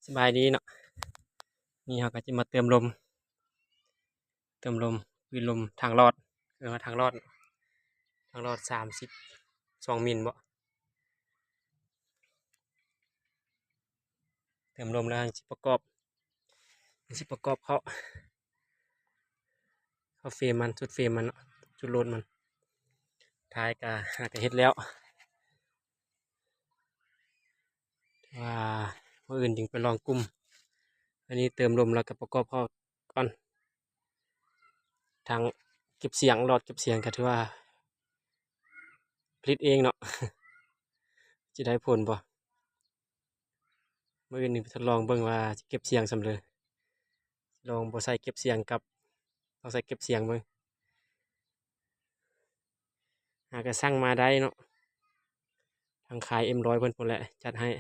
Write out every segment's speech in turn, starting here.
ສະບາຍດີເນາະ ນີ້ເຮົາກໍຈະມາເຕີມລົມ ເຕີມລົມ ຄືລົມທາງລອດ ເອີ້ນວ່າທາງລອດ ທາງລອດສາມສິບສອງມິນເບາະ ເຕີມລົມແລ້ວຊິປະກອບ ຊິປະກອບເຂົ້າ ເຂົ້າເຟຣມມັນ ຊຸດເຟຣມມັນເນາະ ຊຸດໂຫຼດມັນ ທ້າຍກະ ຫາກະເຮັດແລ້ວ ວ່າມື້ອື່ນຈຶ່ງໄປລອງກຸ່ມ ອັນນີ້ເຕີມລົມແລ້ວກໍປະກອບເຂົ້າກ່ອນ ທັງເກັບສຽງ ຫຼອດເກັບສຽງກໍຖືວ່າຜະລິດເອງເນາະ ຈະໄດ້ຜົນບໍ່? ມື້ອື່ນນີ້ໄປທົດລອງເບິ່ງວ່າຊິເກັບສຽງສ່ຳເລີ ລອງບໍ່ໃສ່ເກັບສຽງກັບ ລອງໃສ່ເກັບສຽງເບິ່ງ ຫາກະສັ່ງມາໄດ້ເນາະ ທາງຄ້າຍເອັມຮ້ອຍເພິ່ນພຸ້ນແຫຼະຈັດໃຫ້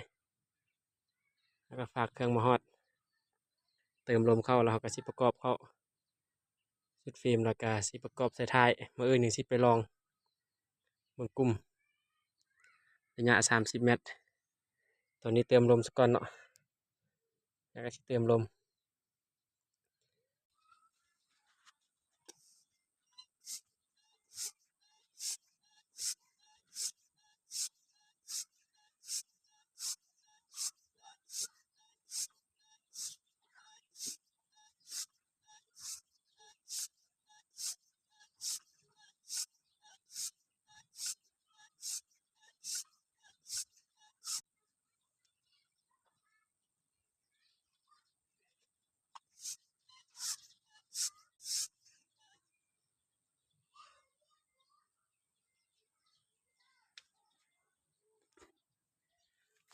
ແລ້ວກໍຝາກເຄື່ອງມາຮອດ ເຕີມລົມເຂົ້າ ແລ້ວເຮົາກໍຊິປະກອບເຂົ້າ ຊຸດເຟຣມ ແລ້ວກໍຊິປະກອບໃສ່ທ້າຍ ມື້ອື່ນນີ້ຊິໄປລອງເບິ່ງກຸ່ມ ໄລຍະສາມສິບແມັດ ຕອນນີ້ເຕີມລົມສາກ່ອນເນາະ ແລ້ວກໍຊິເຕີມລົມ.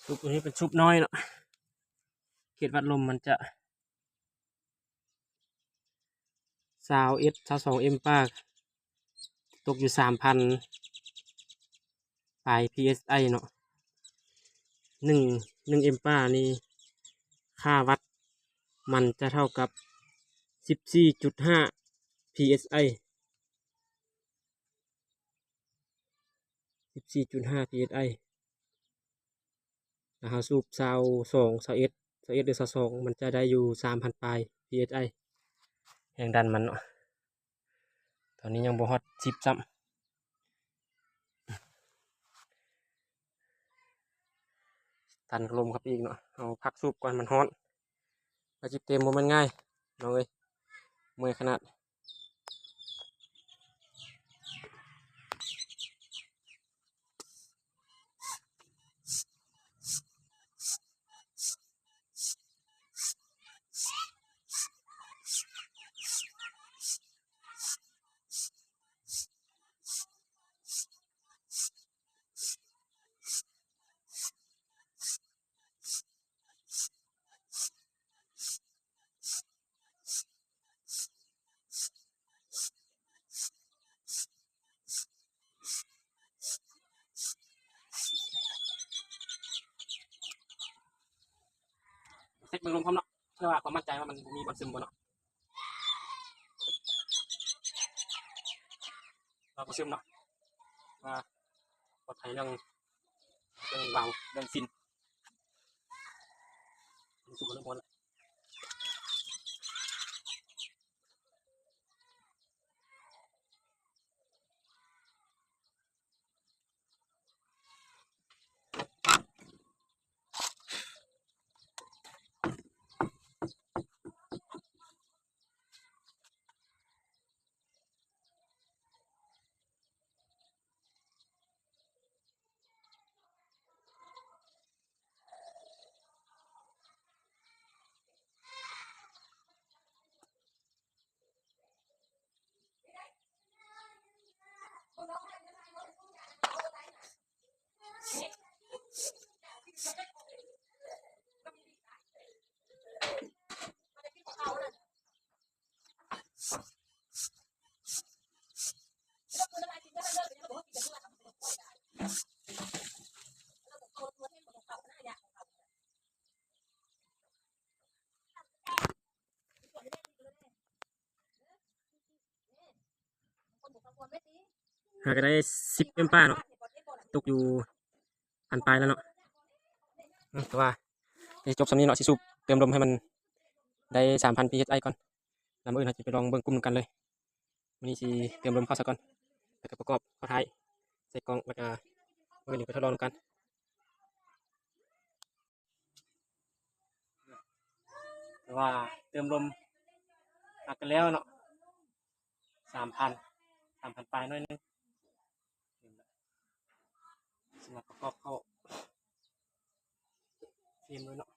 ສູບອັນນີ້ເປັນສູບນ້ອຍເນາະ ເຂດວັດລົມມັນຈະ ຊາວເອັດ ຊາວສອງເອັມປາ ຕົກຢູ່ສາມພັນປາຍ ພີເອັສໄອ ເນາະ ໜຶ່ງ ໜຶ່ງເອັມປານີ້ ຄ່າວັດມັນຈະເທົ່າກັບສິບສີ່ຈຸດຫ້າ ພີເອັສໄອ ສິບສີ່ຈຸດຫ້າ ພີເອັສໄອ ແລ້ວເຮົາສູບຊາວສອງ ຊາວເອັດ ຊາວເອັດ ຫຼື ຊາວສອງ ມັນຈະໄດ້ຢູ່ສາມພັນປາຍ ພີເອັສໄອ ແຮງດັນມັນເນາະ ຕອນນີ້ຍັງບໍ່ຮອດສິບຊ້ຳ ຕັນລົມເຂົ້າໄປອີກເນາະ ເຮົາພັກສູບກ່ອນ ມັນຮ້ອນ ແລ້ວຊິເຕັມບໍ່ແມ່ນງ່າຍ ນ້ອງເອີຍ ເມື່ອຍຂະໜາດ. ເຊັກເບິ່ງລົມພ້ອມເນາະ ເພື່ອວ່າຄວາມໝັ້ນໃຈວ່າມັນບໍ່ມີບ່ອນຊຶມບໍ່ເນາະ ວ່າບໍ່ຊຶມເນາະ ວ່າປອດໄພເລື່ອງ ເລື່ອງວາວ ເລື່ອງຟິນ ມັນສູງກວ່າເລື່ອງບອນ. ຫາກໍໄດ້ສິບເອັມປາເນາະ ຕົກຢູ່ພັນປາຍແລ້ວເນາະ ເອີ ແຕ່ວ່າ ຈະຈົບສ່ຳນີ້ເນາະ ຊິສູບເຕີມລົມໃຫ້ມັນໄດ້ສາມພັນ PSI ກ່ອນ ແລ້ວມື້ອື່ນເຮົາຈະໄປລອງເບິ່ງກຸ່ມນຳກັນເລີຍ. ມື້ນີ້ຊິເຕີມລົມເຂົ້າຊະກ່ອນ ແລ້ວກໍປະກອບເຂົ້າທ້າຍໃສ່ກ່ອງ ແລ້ວກໍມື້ອື່ນໄປທົດລອງນຳກັນ. ແຕ່ວ່າເຕີມລົມ ອັດກັນແລ້ວເນາະ ສາມພັນ ສາມພັນປາຍໜ້ອຍໜຶ່ງ. ສຳລັບປະກອບເຂົ້າເຟຣມເລີຍເນາະ.